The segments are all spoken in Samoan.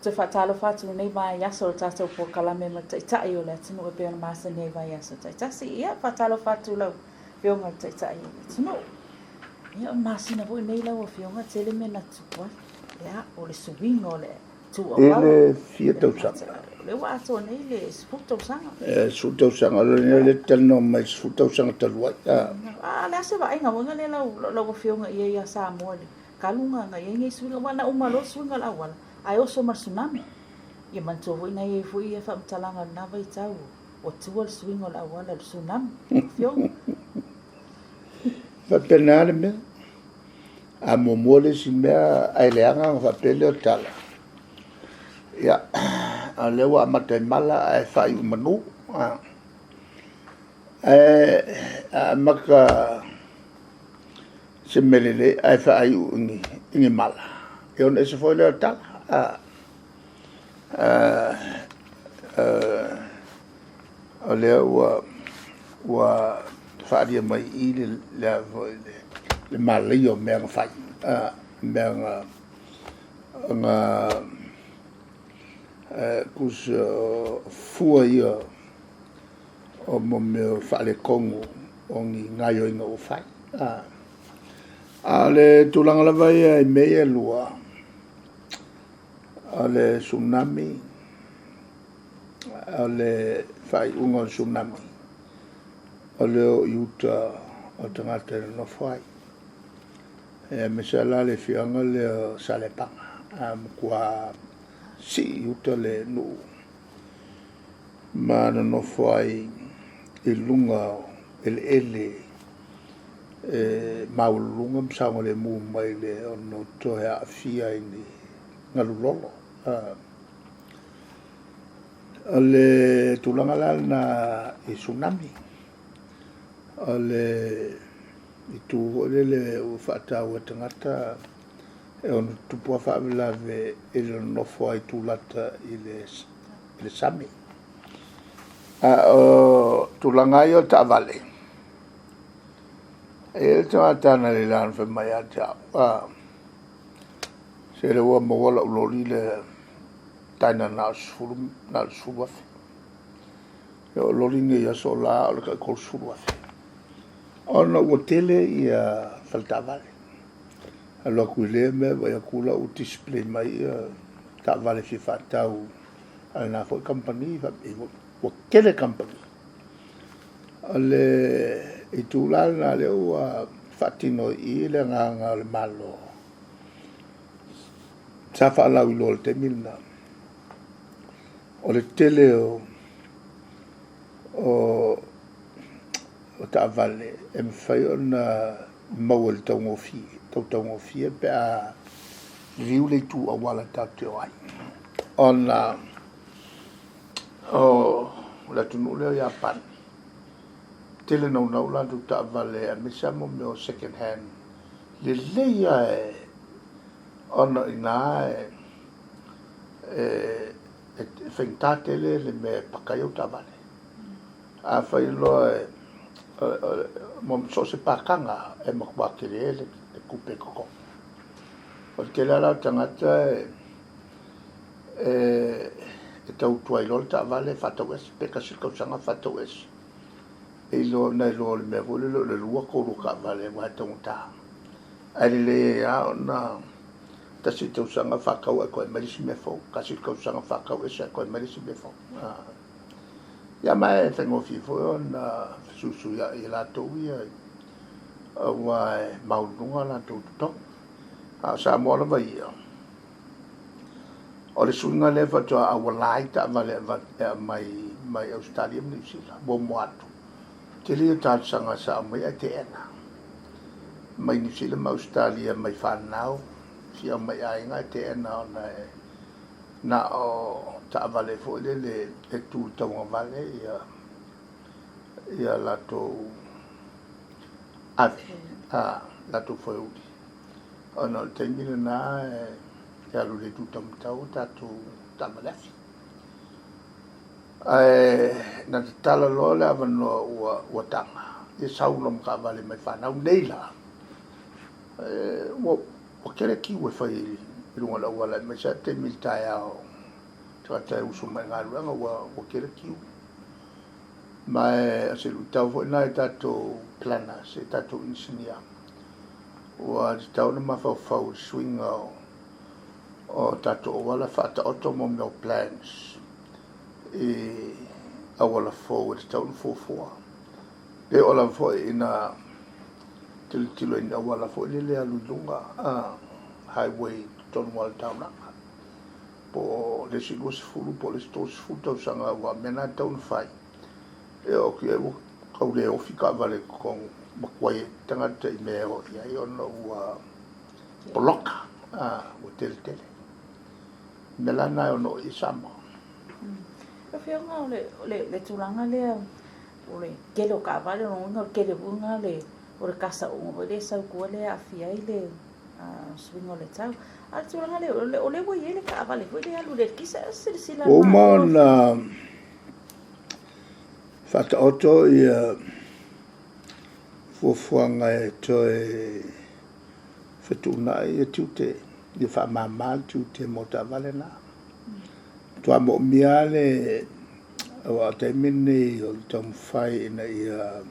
Toe faatalofa atu i lenei vaiaso i le tatou polokalame ma le Taitai o le atunuu e pei ona masani ai i vaiaso taitasi. Ia, faatalofa atu i lau Afioga i le Taitai o le atunuu. Ia, o le masina foi lenei lau Afioga, tele mea na tutupu ai. Ia, o le suiga o le tu auala. I le fia tausaga. O lea ua atoa nei le 10 tausaga. E 10 tausaga, o lea e talanoa mai i le 10 tausaga talu ai. A o le a se vaaiga foi lea lau Afioga i ai ia Samoa i le talu ona i ai nei suiga, aua na uma loa le suiga o le auala, ae oso ma le tsunami. Ia manatua foi na i ai foi faamatalaga o lena vaitau, ua tua le suiga o le auala i le tsunami, lau Afioga. Faapena le mea. A muamua le isi mea ae leaga ona faapea lea o tala. Ia, a o lea ua amata i mala ae faaiu i manu. Ae a amata se mea lelei ae faaiu i ni mala, ia ona ese foi lea o tala. O lea ua faaalia mai i i le malaia o mea na fai, mea na tusa o fua ia o mea o faaletonu o ni gaoioiga ua fai. A o le tulaga lava ia i mea ia e lua, o le tsunami, o le faaiuga o le tsunami, o le o i uta o tagata e nonofo ai. Aemaise lava la le afioaga lea o Saleapaga, a matua sii i uta le nuu ma nonofo ai i luga o eleele e maualuluga ma saogalemu mai le ono toe aafia i ni galu lolo. O le tulaga la lena i tsunami, o le itu foi lele ua faataua e tagata e ono tutupu lava faalavelave i le nonofo ai tulata i le sami. A o tulaga lava ia o taavale, e i ai le tagata analeila na fai mai ia te au, se lea ua maua lau loli lea taina na o le $10,000. O loli nei i aso la o le tai $30,000. Ona ua tele ia faletaavale. Alu atu i lea mea vaai atu la ua display mai ia taavale fia faatau a lena foi kamupani, ua tele kamupani. O le itu la lena lea ua faatino i i le agaga o le Malo sa faalauiloa i le taimi lena, o le tele o taavale e mafai ona maua i le taugofie, tau taugofie pe a liliu le itu auala tatou te o ai. Ona o le atunuu lea o Iapani, tele naunau latou taavale aemaise lava mea o second hand, lelei lava ona o i ina e faigata tele le mea e paka ai au taavale. Afai loa so o se pakaga e matua tele le tupe e totogi. O le tele lava la o tagata e tau tuai loa le taavale faatau ese, pe tasi le tausaga faatau ese. E iloa na iloa o le mea foi lele o le 2, 3 o taavale aua e taugata. Ae lelei ai lava ona tasi le tausaga faatau ae toe aumai le isi mea fou, tasi le tausaga faatau ese ae toe aumai le isi mea fou. Ia ma e faigofie foi ona fesuisuiai e latou ia aua e maualuluga latou totogi. A o Samoa lava ia, o le suiga lea faatoa auala ai taavale e aumai mai Ausetalia ma Niu Sila, muamua atu. Tele ia talosaga sa aumai ae teena. Mai Niu Sila ma Ausetalia mai fanau, fia aumai aiga ae teena ona e na o taavale foi lele e tu tauagavale ia latou ave, latou foeuli. Ona o le taimi lena e alu i le itu taumatau o tatou taavale afi. Ae na tatala loa le avanoa ua taga, ia sau loa ma taavale mai fanau nei la. Ua tele kiu e fai i luga o le auala aemaise lava taimi i le taeao. tagata e usu mai i galuega ua tele kiu. Ma o se luitau foi lena i tatou planners, i tatou inisinia, ua tatau ona mafaufau i le suiga o tatou auala faataoto mo mea o plans i auala fou e tatau ona fuafua. Pe oo lava foi ina tilotilo i ni auala foi lele e alu i luga, highway i totonu lava o le taulaga, po o le isi 20 po o le isi 30 tausaga, aua o mea na e tatau ona fai. E oo atu i ai ua tau le ofi taavale i totonu ma tuai ai tagata i mea e o i ai ona ua poloka, ua tele tele. O le mea la lena e ono oo i ai Samoa. Lau Afioga, o le tulaga lea o le tele o taavale, o lona uiga o le tele foi lena o le kasa uga foi lea e sau i tua lea e aafia ai le suiga o le tau. A o le tulaga lea, o lea ua i ai le taavale foi lea e alu i le eletise, a o se silasila a le Ua uma Malo? ona faataoto ia fuafuaga e toe fetuunai ia tiute, ia faamama le tiute mo taavale na. Matua moomia lava le, aua o le taimi lenei o le taumafai ina ia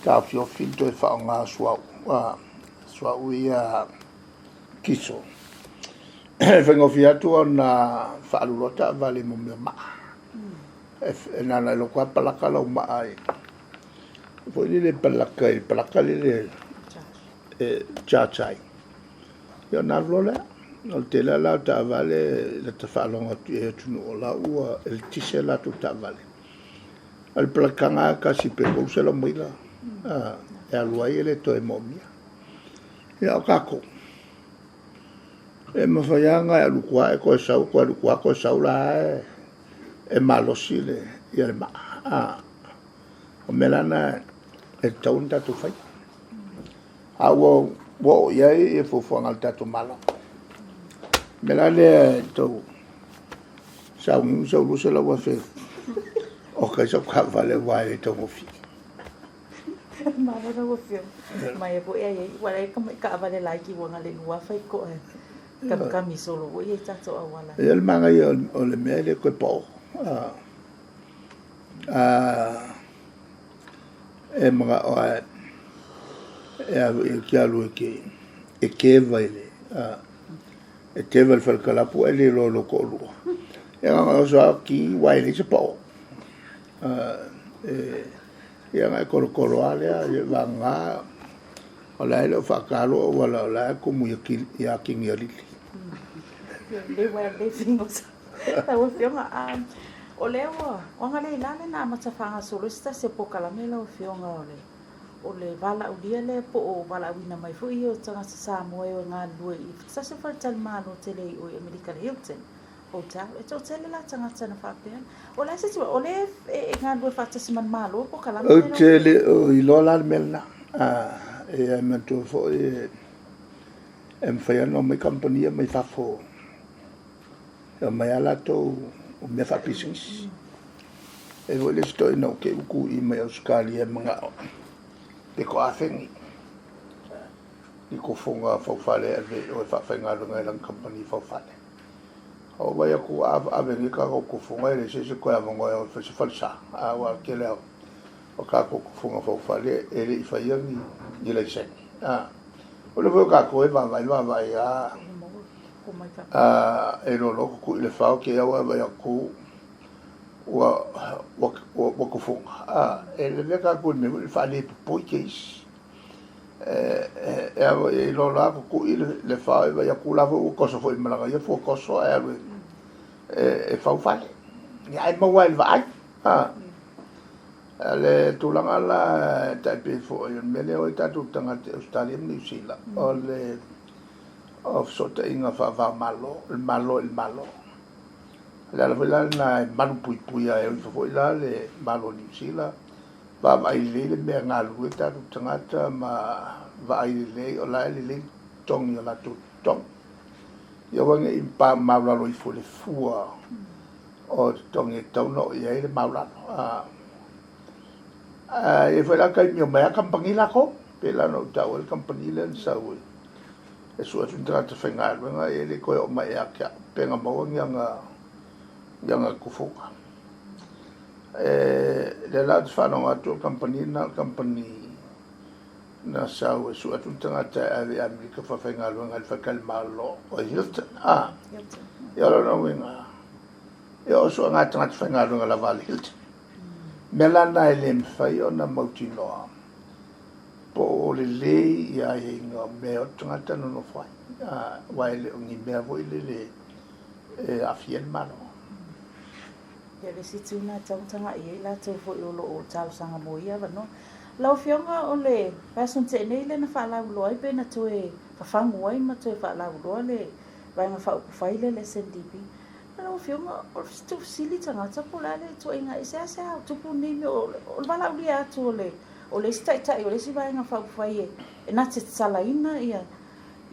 taofiofi le toe faaaoga o suauu ia kiso. E faigofie atu ona faaalu loa taavale mo mea o maa. E na ona e alu atu lava palaka lau maa i foi lele palaka i palaka lele e charge ai. Ia ona alu loa lea. O le tele la o taavale lata faalogo atu i ai atunuu o la ua eletise a latou taavale. O le palakaga lava tasi pe 300 maila e alu ai e le toe moomia. Ia o tatou, e mafai lava ona e alu i tua e toe sau, toe alu i tua toe sau la e malosi le ia le maa. O mea la na e tatau ona tatou faia. A ua oo i ai ia fuafuaga a le tatou Malo. O le mea la lea e tau sauniuni sau $200,000 oka ai sau taavale aua e le taugofie. Malo lau Afioga. Mai foi ai ai ua lai ka taavale laiti ua na le 2,000 i koa e kamikami solo foi ai tatou auala. Ia le manaia o le mea e le toe pao. E manao lava e alu e te alu e keva i le e keva i le fale kalapu ae le iloa e lou toalua. Ia na ona oso lava ki aua e leai se pao. Ia ona e tolotolo lava lea, ia vagana o la e le o faata lou auala o la e tumu ia Kinialili. Le ua le fingosa. Lau Afioga, o lea ua o agalelei la le na amata faagasolo ai se tasi o polokalame lau Afioga o le valaaulia lea po o valaauina mai foi ia o tagata Samoa e o e galulue i se tasi o faletalimalo tele i o i Amerika, le Hilton Hotel. E toatele la tagata na faapea. O le a se tulaga, o lea e galulue faatasi ma le Malo polokalame Ou lea lau te le o iloa la le mea lena. E manatua foi e mafai ona omai kamupani ia mai fafo e omai lava latou mea faapisinisi. E foi le isi toeaina ua te utu i mai Ausetalia e manao pe toafe ni tofoga faufale e ave i o e faafaigaluega i lana kamupani faufale. Ou vaai atu a ave nei tatou tofoga e leai se isi e toe avanoa e o e fai se falesa. Aua o le tele o tatou tofoga faufale e le i faia ni laisene. O le foi o tatou e vaavaai vaavaai lava e iloa loa tutui i le fao te i lava ua e vaai atu ua tofoga. E lavea tatou i le mea foi lele faalepopoi teisi. E iloa loa tutui le fao e vaai atu la foi ua toso foi ma lana ia fua toso ae alu e fau fale. Ia ae maua ai i le vaai. Le tulaga la e tai pei foi o le mea lea o ai tatou tagata i Ausetalia ma Niu Sila, o le o fesootaiga faava-o-Malo, le Malo i le Malo. O le ala foi la lena e malupuipuia ai o ifo foi la le Malo o Niu Sila, vaavaai lelei le mea e galulue tatou tagata ma vaai lelei o la e lelei totogi o latou totogi. Ia aua ne i maulalo ifo i le fua o totogi e tatau ona oo i ai le maulalo. E i ai foi la taimi e omai lava kamupani latou, pei la ona ou taua le kamupani lea na sau e sue atu ni tagata faigaluega e le toe oo mai ia te au, pe na maua ni ana I aga kufuga. E lea la ou te faalogo atu o le kamupani lena o le kamupani na sau e sue atu ni tagata e ave i Amerika faafaigaluega i le faletalimalo o Hilton. A, ia o lona uiga, ia o suega tagata faigaluega lava a le Hilton. Mea la na e le mafai ona mautinoa po o lelei ia aiaiga o mea o tagata nonofo ai. Aua e le o ni mea foi lele e aafia ai le Malo. Ia, le isi itu lena e tatau ona tagai i ai latou foi o lo o talosaga mo ia avanoa. Lau Afioga, o le vaiaso na tea nei lea na faalauiloa ai pe na toe fafagu ai ma toe faalauiloa le Vaega Faaupufai lea le SNDP. Lau Afioga, o le tuufesili tagata po o le a le ituaiga e seasea o tupu lenei mea o le valaaulia atu o le o le isi taitai o le isi Vaega Faaupufai e na te tatalaina ia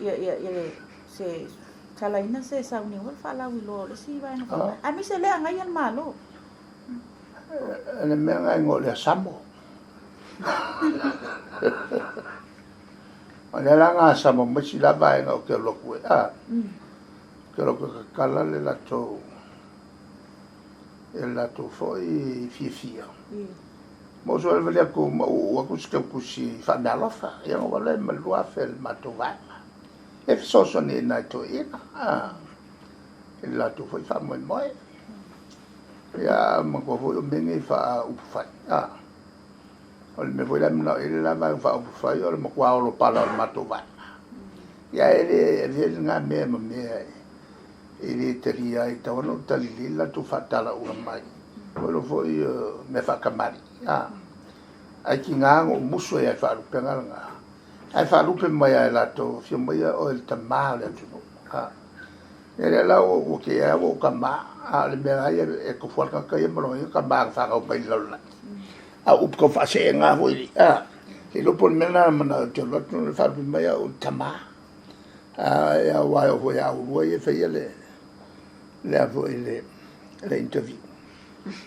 ia ia le se tatalaina se sauniga o le faalauiloa o le isi Vaega Faaupufai aemaise o lea e agaia le Malo. Le mea na igoa o le asamo. O lea la na asamo mai si la vaega ou te alu atu ai. A, ou te alu atu e tatala le latou le latou foi fiafia. Ma ou soalevale atu ma uu atu se tautusi faameaalofa. Ia ona ou alu ai ma le 2000 a le matou vaega. E fesoasoani ai i nai toeaiina i le latou foi faamoemoe. Ia manatua foi o mea nei faaupufai. O le mea foi la e manao i ai le la Vaega Faaupufai o le matua olo pala o le matou vaega. Ia e le avea lena mea ma mea e le talia ai, tatau lava ona ou tali lelei le latou faatalauga mai. Ua iloa foi o mea faatamalii. Ae tiga ona ou musu ai lava i le faalupega lena. Ae faalupe mai lava e latou, afio mai oe le tama o le atunuu. Ia lea la ua te ea ua ou tama, a o le mea lava ia e tofu lava le tagata ia ma lona ia tama na fanau mai i le lalolagi. A o upu tau faaseega foi, a, le iloa po o le mea lena na manao ai ou te alu atu na faalupe mai au o le tama. Aua e oo foi ia oulua ia e faia le a foi le interview.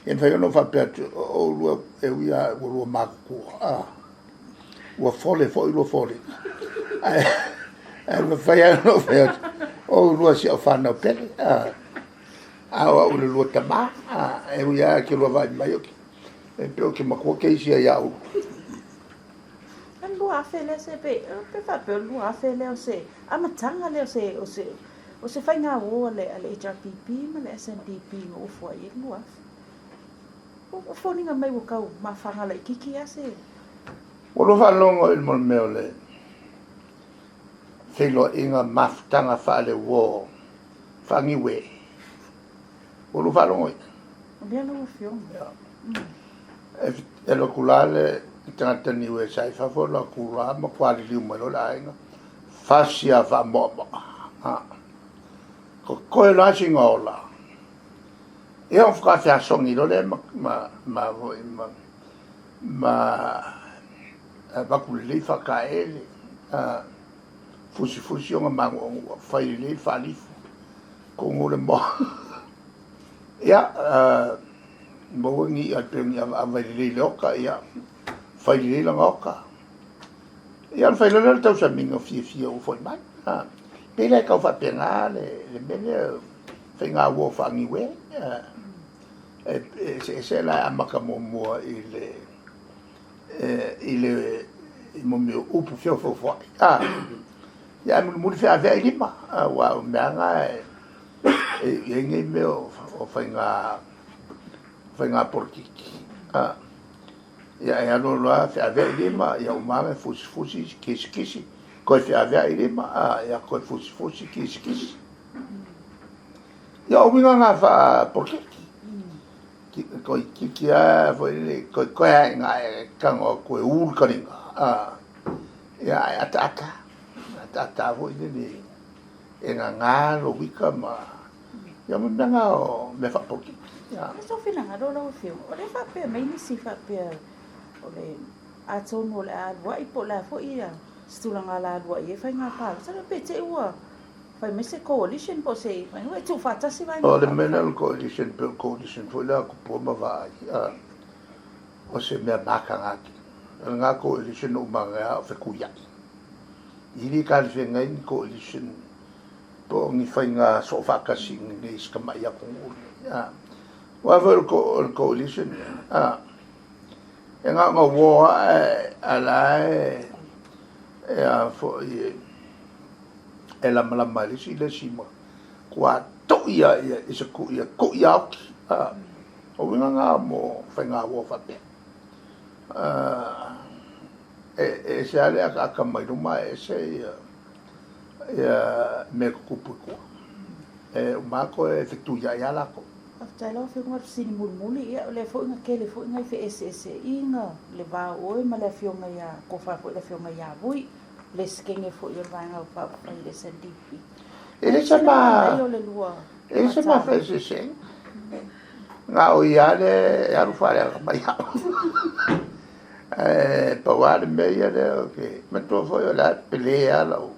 E mafai ona ou faapea atu, o oulua e ui lava ua lua matutua, a, ua fole foi lua foliga, ae mafai lava ona ou fai atu, o oulua o si au fanau pele, a, a o au o le lua tama, a, e ui lava ke lua vaai mai, e pei ou te matua keisi ia ia oulua. O le 2000 lea se pe, pe faapea o le 2000 lea o se amataga lea o se, o se, o se faigauo a le, a le HRPP ma le SNDP na ofo ai le 2000. Ua foliga mai ua tau mafaga laitiiti lava se. Ua lua faalogo i le mea o le feiloaiga mafutaga faale-uo faa-Niue. Ua lua faalogo i ai? O lea lau Afioga. E alu atu la le tagata Niue sa i fafo, alu atu la matua liliu mai loa le aiga, fasi lava faamoamoa. Totoe loa sina ola. Ia ona faatoa feasogi loa lea ma foi ma avatu lelei faataele, fusifusi ona manu'anu'a, fai lelei faalifu, tonu le moa. Ia, maua ni i'a pei o ni ʻavaʻava e lelei i le ota, ia, fai lelei lana ota. Ia ona fai loa lea o le tausamiga fiafia ua foi mai. Pei la e tau faapena le mea lea faiga uo faa-Niue. E eseese la e amata muamua i le i le i mo mea o upu feofoofoai. Ia ae mulimuli feaveai lima, aua o mea lava na e i ai nei mea o faiga polokiki. Ia e alu alu lava feaveai lima, ia uma ane fusifusi, kisikisi, toe feaveai lima, ia toe fusifusi, kisikisi. Ia o uiga na faa-polokiki. Toeitiiti lava foi lele, toe lava ina e tago atu e ū le taliga, ia ae ataata, ataata foi lele e gagā lou ita ma, ia ma mea na o mea faapolokiki. O sou finagalo lau Afioga, o lea e faapea mai nisi faapea o le atonu o le a alu ai po o le a foi se tulaga o le a alu ai ai faiga palota, pe te i ua fai mai se coalition po o se e tuufaatasi vaega. O le mea lea o le coalition, pei o le coalition foi lea a Tupua ma Vaai, o se mea mataga tele. O lena coalition uma ane lava o fetuiai. I le talafeagai ni coalition po o ni faiga soofaatasi i nei si tamai atunuu lenei. Aua foi o le coalition ia, e na ona uo lava ae a o la e e a foi e lamalama ai le isi i le isi ma matua to'i lava i se ku'i e ku'i a oti. O uiga na mo faiga uo faapea. E ese lava le akaaka mai luma ae ese ia mea e tutupu i tua. E uma lava toe fetuiai lava latou. Faafetai lau Afioga i le fesili mulimuli. Ia, o lea foi na tele foi nai feeseeseaiga i le va o oe ma le Afioga ia, tofa foi le Afioga ia Vui, Peresetene foi o le Vaega Faaupufai i le SNDP. E le se ma, e le se ma feeseeseaiga. Na o ia lava le alu faaleaga mai au. Ae pau lava le mea ia lea ou te manatua foi o la e pele lava lau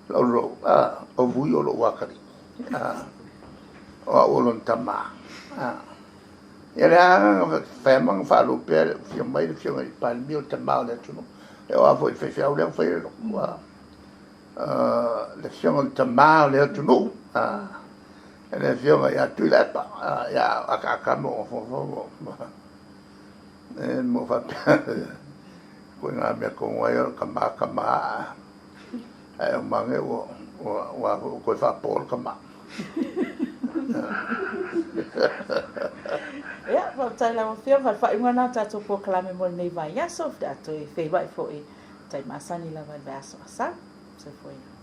lau lou o Vui o lou atalii, o au o lona tama. Ia lea na fai lava ma na faalupea le afio mai le afioga i le Palemia o le tama o le atunuu. E oo lava foi i le faifeau lea na fai ai le lotu, le afioga i le tama o le atunuu, le afioga ia Tuilaepa, ia akaaka ma ofoofo ma faapea ituaiga mea tonu lava ia o le tama tama. Ae uma ane ua ua ua toe faapo le tama. Ia, faafetai lau Afioga. O le faaiuga lena o le tatou polokalame mo lenei vaiaso. O le a toe feiloai foi i tai masani lava i le vaiaso a sau. Soifua ia.